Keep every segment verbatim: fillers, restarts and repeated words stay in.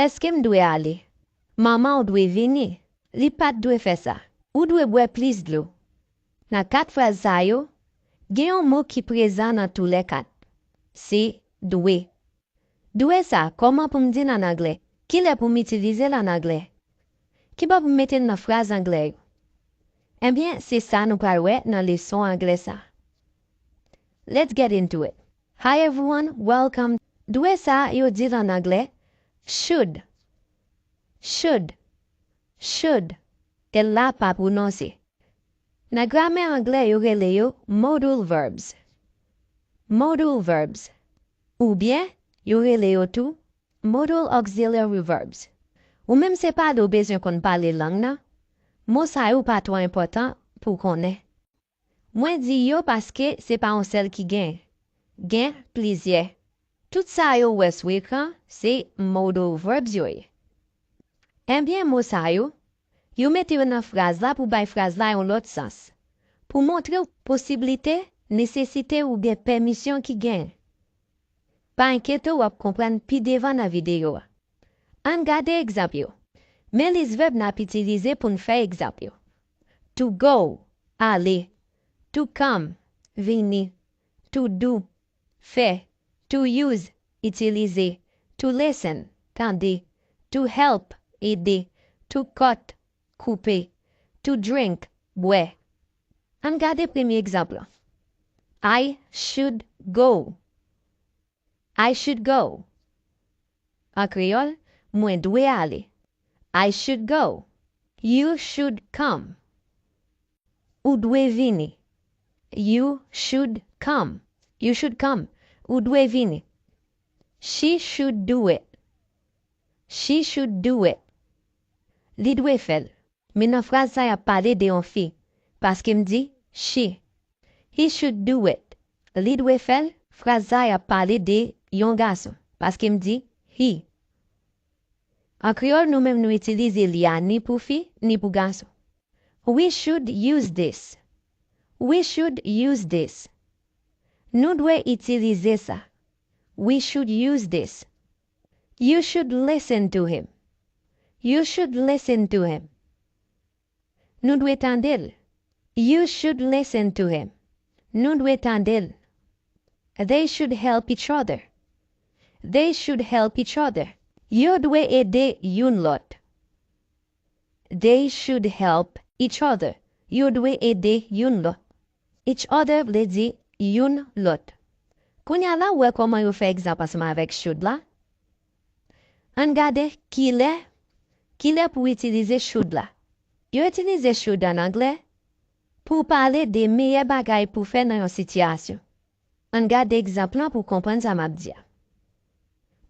Èske m dwe ale? Manman w dwe vini. Li pa t dwe fè sa. Ou dwe bwè plis dlo. Nan kat fraz sa yo, gen yon mo ki prezan nan toulèkat. Se dwe. Dwe sa, kòman pou m di l ann anglè? Kilè pou m itilize l ann anglè? Kibò pou m mete l nan fraz anglè yo? Ebyen, se sa nou pral wè nan leson anglè sa. Let's get into it. Hi everyone, welcome. Dwe sa, yo di l ann anglè, should. Should. Should. L la pa pwononse. Nan gramè anglè, yo rele yo modal verbs. Modal verbs. Oubyen, yo rele yo tou modal auxiliary verbs. Ou menm se pale w bezwen konn pale lang nan, mo sa yo pa twò enpòtan pou w konnen. Mwen di yo paske se pa yon sèl ki gen. Gen plizyè. Tout sa yo w wè sou ekran, se modal verbs yo ye. Ebyen, mo sa yo, yo mete yo nan fraz la pou bay fraz la yon lòt sans. Pou montre w posiblite, nesesite oubyen pèmisyon ki gen. Pa enkyete w, w ap konprann pi devan nan videyo a. Ann gade egzanp yo. Men lis vèb n ap itilize pou n fè egzanp yo. To go, ale. To come, vini. To do, fè. To use, itilize. To listen, tande. To help, ede. To cut, koupe. To drink, bwè. Ann gade premye egzanp lan. I should go. I should go. An kreyòl, mwen dwe ale. I should go. You should come. Ou dwe vini. You should come. You should come. Ou dwe vini. She should do it. She should do it. Li dwe fè l. Men nan fraz sa, y ap pale de yon fi, paske m di she. He should do it. Li dwe fè l. Fraz sa, y ap pale de yon gason, paske m di he. An kreyòl, nou menm nou itilize li a ni pou fi, ni pou gason. We should use this. We should use this. Nou dwe itilize sa. We should use this. You should listen to him. You should listen to him. Nou dwe tande l. You should listen to him. Nou dwe tande l. They should help each other. They should help each other. Yo dwe ede youn lòt. They should help each other. Yo dwe ede youn lòt. Each other vle di youn lòt. Kounye a la, w wè kòman yo fè egzanp ansanm avèk should la? Ann gade kilè, kilè pou w itilize should la. Yo itilize should ann anglè pou w pale de meyè bagay pou w fè nan yon sitiyasyon. Ann gade egzanp lan pou w konprann sa m ap di a.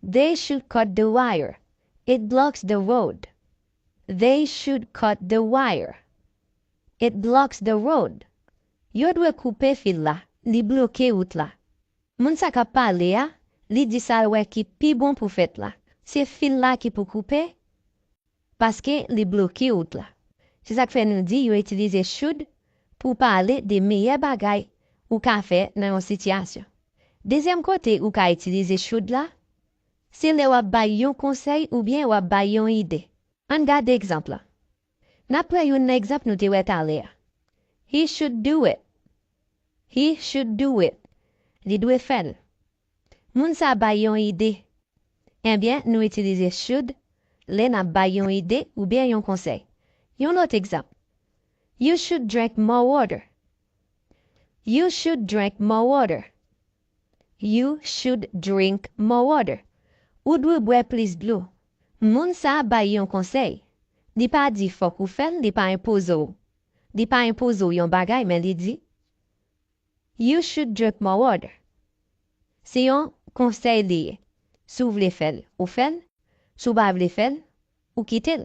They should cut the wire. It blocks the road. They should cut the wire. It blocks the road. Yo dwe koupe fil la, li bloke wout la. Moun sa k ap pale a, li di sa l wè ki pi bon pou fèt la. Se fil la ki pou koupe, paske li bloke wout la. Se sa k fè nou di yo itilize should pou pale de meyè bagay ou ka fè nan yon sitiyasyon. Dezyèm kote ou ka itilize should la, se lè w ap bay yon konsèy oubyen w ap bay yon ide. Ann gade egzanp lan. N ap pran youn nan egzanp nou te wè talè a. He should do it. He should do it. Li dwe fè l. Moun sa bay yon ide. Ebyen, nou itilize should lè n ap bay yon ide oubyen yon konsèy. Yon lòt egzanp. You should drink more water. You should drink more water. You should drink more water. Ou dwe bwè plis dlo. Moun sa bay yon konsèy. Li pa di fòk ou fè l, li pa enpoze w. Li pa enpoze w yon bagay, men li di, You should drink more water. Se yon konsèy li ye. Si w vle fè l, ou fè l. Si w pa vle fè l, ou kite l.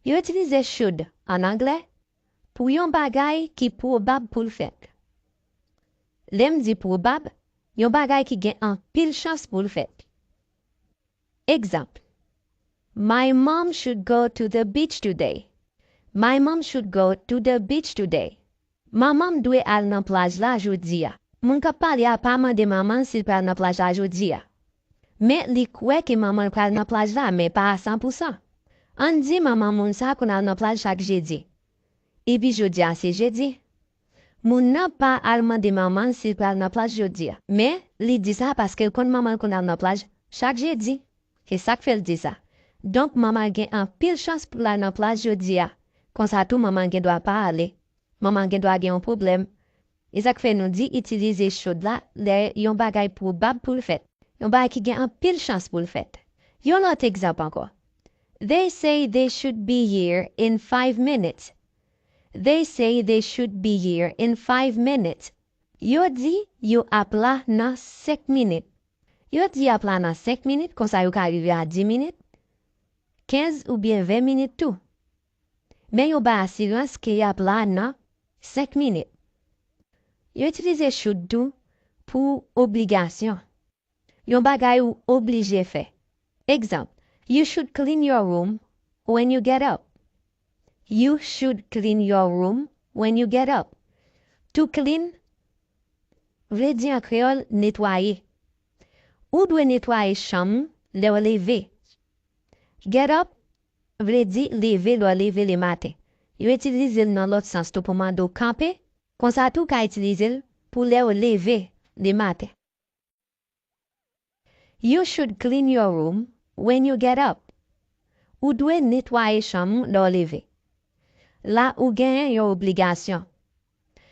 Yo itilize should ann anglè pou yon bagay ki pwobab pou l fèt. Lè m di pwobab, yon bagay ki gen anpil chans pou l fèt. Egzanp, My mom should go to the beach today. My mom should go to the beach today. Manman m dwe al nan plaj la jodi a. Moun k ap pale a pa mande manman l si l pral nan plaj la jodi a. Men li kwè ke manman l pral nan plaj la, men pa a san pou san. Ann di manman moun sa konn al nan plaj chak jedi. Epi jodi a se jedi. Moun nan pa al mande manman l si l pral nan plaj jodi a. Men li di sa paske l konn manman l konn al nan plaj chak jedi. Se sa k fè l di sa. Donk, manman l gen anpil chans pou l al nan plaj jodi a. Konsa tou, manman l gen dwa pa ale. Manman l gen dwa gen yon pwoblèm. E sa k fè nou di itilize should la lè yon bagay pwobab pou l fèt. Yon bagay ki gen anpil chans pou l fèt. Yon lòt egzanp ankò. They say they should be here in five minutes. They say they should be here in five minutes. Yo di yo ap la nan senk minit. Yo di y ap la nan senk minit, konsa yo ka rive a dis minit, kenz oubyen ven minit tou. Men yo bay asirans ke y ap la nan senk minit. Yo itilize should tou pou obligasyon. Yon bagay ou oblije fè. Egzanp, you should clean your room when you get up. You should clean your room when you get up. To clean vle di an kreyòl netwaye. Ou dwe netwaye chanm ou lè w leve. Get up vle di leve lè w leve lematen. Yo itilize l nan lòt sans tou pou mande w kanpe, konsa tou w ka itilize l pou lè w leve lematen. You should clean your room when you get up. Ou dwe netwaye chanm ou lè w leve. La ou genyen yon obligasyon.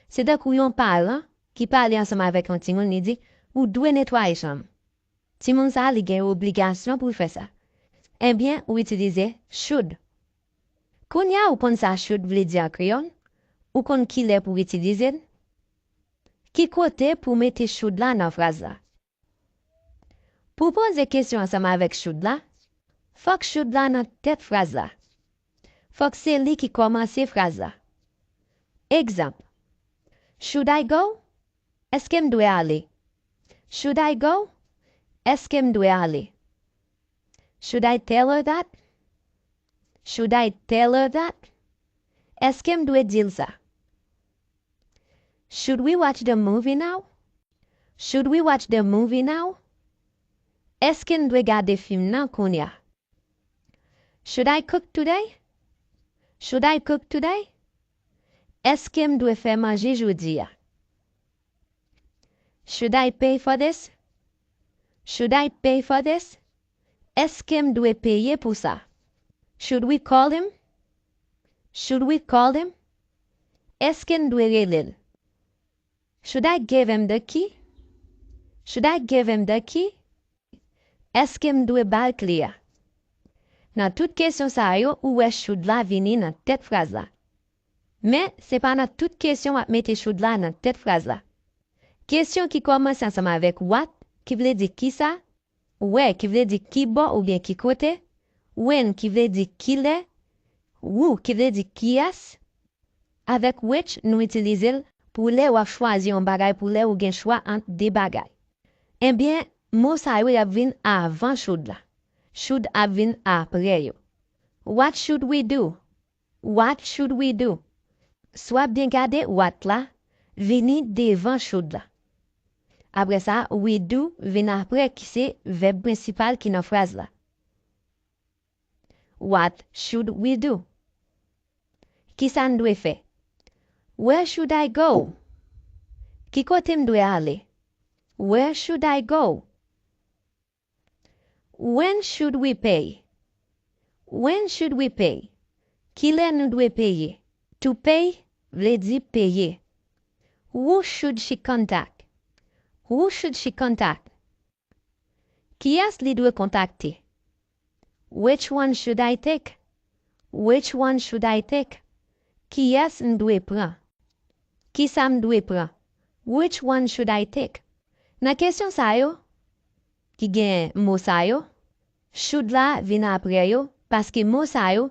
Se tankou yon paran ki pale ansanm avèk yon timoun, li di, ou dwe netwaye chanm. Timoun sa a, li gen obligasyon pou l fè sa. Ebyen, ou itilize should. Kounye a ou konn sa should vle di an kreyòl, ou konn kilè pou w itilize l, ki kote pou w mete should la nan fraz la. Pou w poze kesyon ansanm avèk should la, fòk should la nan tèt fraz la. Fòk se li ki kòmanse fraz la. Egzanp, should I go? Èske m dwe ale? Should I go? Èske m dwe ale? Should I tell her that? Should I tell her that? Èske m dwe di l sa? Should we watch the movie now? Should we watch the movie now? Èske n dwe gade fim nan kounye a? Should I cook today? Should I cook today? Èske m dwe fè manje jodi a? Should I pay for this? Should I pay for this? Èske m dwe peye pou sa? Should we call him? Should we call him? Èske n dwe rele l? Should I give him the key? Should I give him the key? Èske m dwe ba l kle a? Nan tout kesyon sa yo, ou wè should la vini nan tèt fraz la. Men, se pa nan tout kesyon w ap mete should la nan tèt fraz la. Kesyon ki kòmanse ansanm avèk what, ki vle di kisa, where, ki vle di ki bò oubyen ki kote, when, ki vle di kilè, who, ki vle di kiyès, avèk which, nou itilize l pou lè w ap chwazi yon bagay, pou lè ou gen chwa ant de bagay. Ebyen, mo sa yo y ap vin avan should la. Should ap vin apre yo. What should we do? What should we do? Si w ap byen gade, what la vini devan should la. Apre sa, we do vin apre, ki se vèb prensipal ki nan fraz la. What should we do? Kisa n dwe fè? Where should I go? Ki kote m dwe ale? Where should I go? When should we pay? When should we pay? Kilè nou dwe peye? To pay vle di peye. Who should she contact? Who should she contact? Kiyès li dwe kontakte? Which one should I take? Which one should I take? Kiyès m dwe pran? Kisa m dwe pran? Which one should I take? Nan kesyon sa yo, ki gen mo sa yo, should la vin apre yo, paske mo sa yo,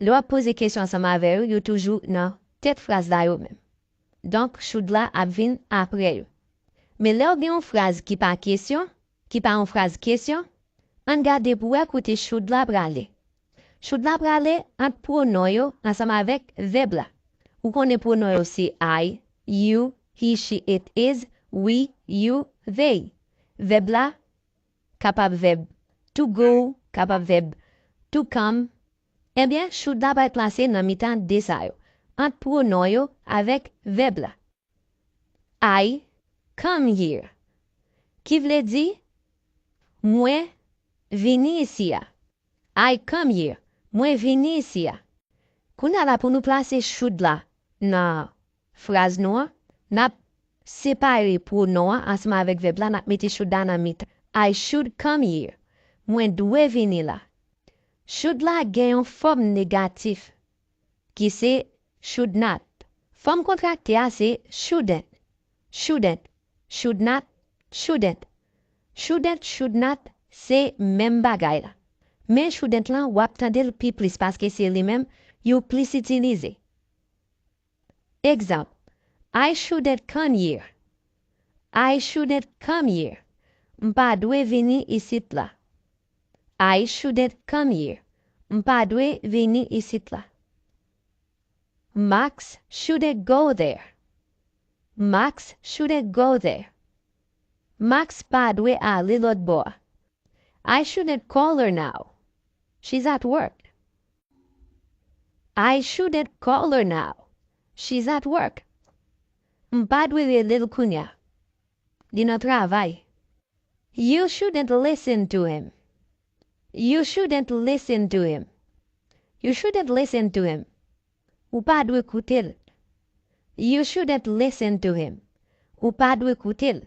lè w ap poze kesyon ansanm avè yo, yo toujou nan tèt fraz la yo menm. Donk, should la ap vin apre yo. Men lè w gen yon fraz ki pa kesyon, ki pa yon fraz kesyon, ann gade pou wè kote should la prale. Should la prale ant pwonon yo ansanm avèk vèb la. Ou konnen pwonon yo se I, you, he, she, it, is, we, you, they. Vèb la, kapab vèb to go, kapab vèb to come. Ebyen, should la pral plase nan mitan de sa yo, ant pwonon yo avèk vèb la. I come here. Ki vle di, mwen vini isi a. I come here. Mwen vini isi a. Kounye a la pou nou plase should la nan fraz nou an, n ap separe pwonon an ansanm avèk vèb la, n ap mete should la nan mitan. I should come here. Mwen dwe vini la. Should la gen yon fòm negatif ki se should not. Fòm kontrakte a se shouldn't. Shouldn't, should not, shouldn't. Shouldn't, should not se menm bagay la. Men shouldn't lan w ap tande l pi plis paske se li menm yo plis itilize. Egzanp, I shouldn't come here. I shouldn't come here. M pa dwe vini isit la. I shouldn't come here. M pa dwe vini isit la. Max shouldn't go there. Max shouldn't go there. Max pa dwe ale lòt bò a. I shouldn't call her now. She's at work. I shouldn't call her now. She's at work. M pa dwe rele l kounye a. Li nan travay. You shouldn't listen to him. You shouldn't listen to him. You shouldn't listen to him. Ou pa dwe koute l. You shouldn't listen to him. Ou pa dwe koute l.